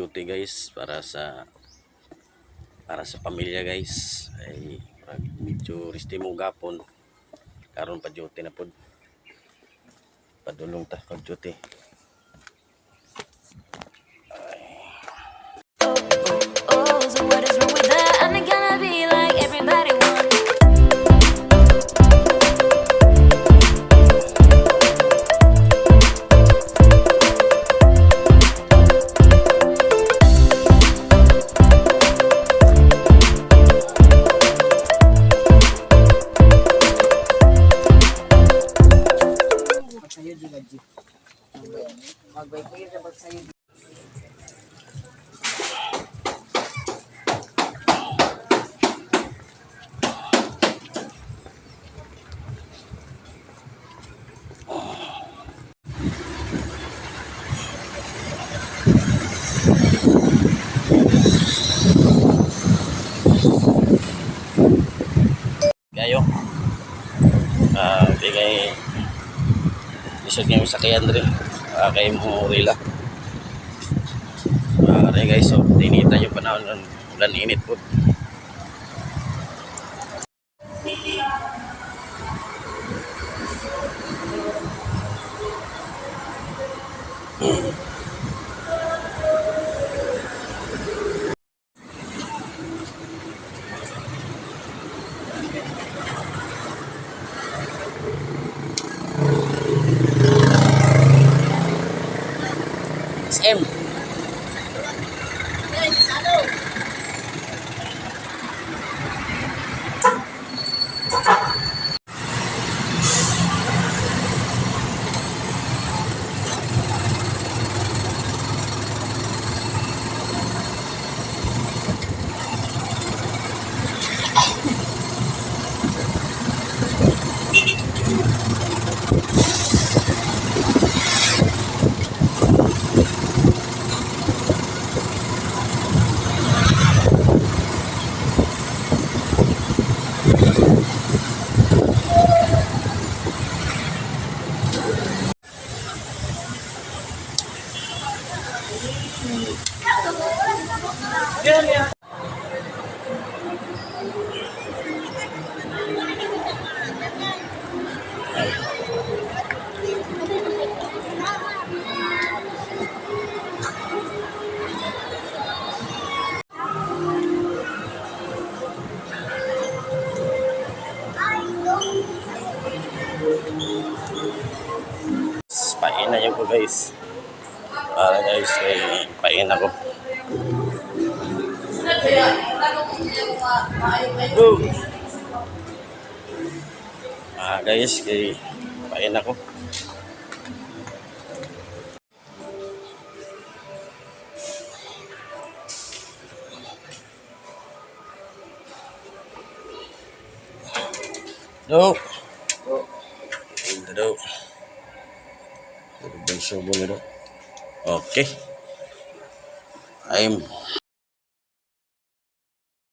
Duty guys, para sa pamilya, guys, ay murag medyo resti mo gapon karon, pa duty na pod. Padulong ta pag duty. Oh, so what is wrong with that? I'm not gonna be like everybody wants. Pagsayo di lagi. Magbay ko yun sa pagsayo. Kayo. Ah, okay kay lisod ngayon sakyan diri. Ah, kay mo rila. Ah, re guys, so tinita yung panahon ng ulan, init po. SM. Paina yun ko, guys. Para guys, kay paina ko. Go! Ah, guys, kay paina ko. Do. Do. Do. Okay. I'm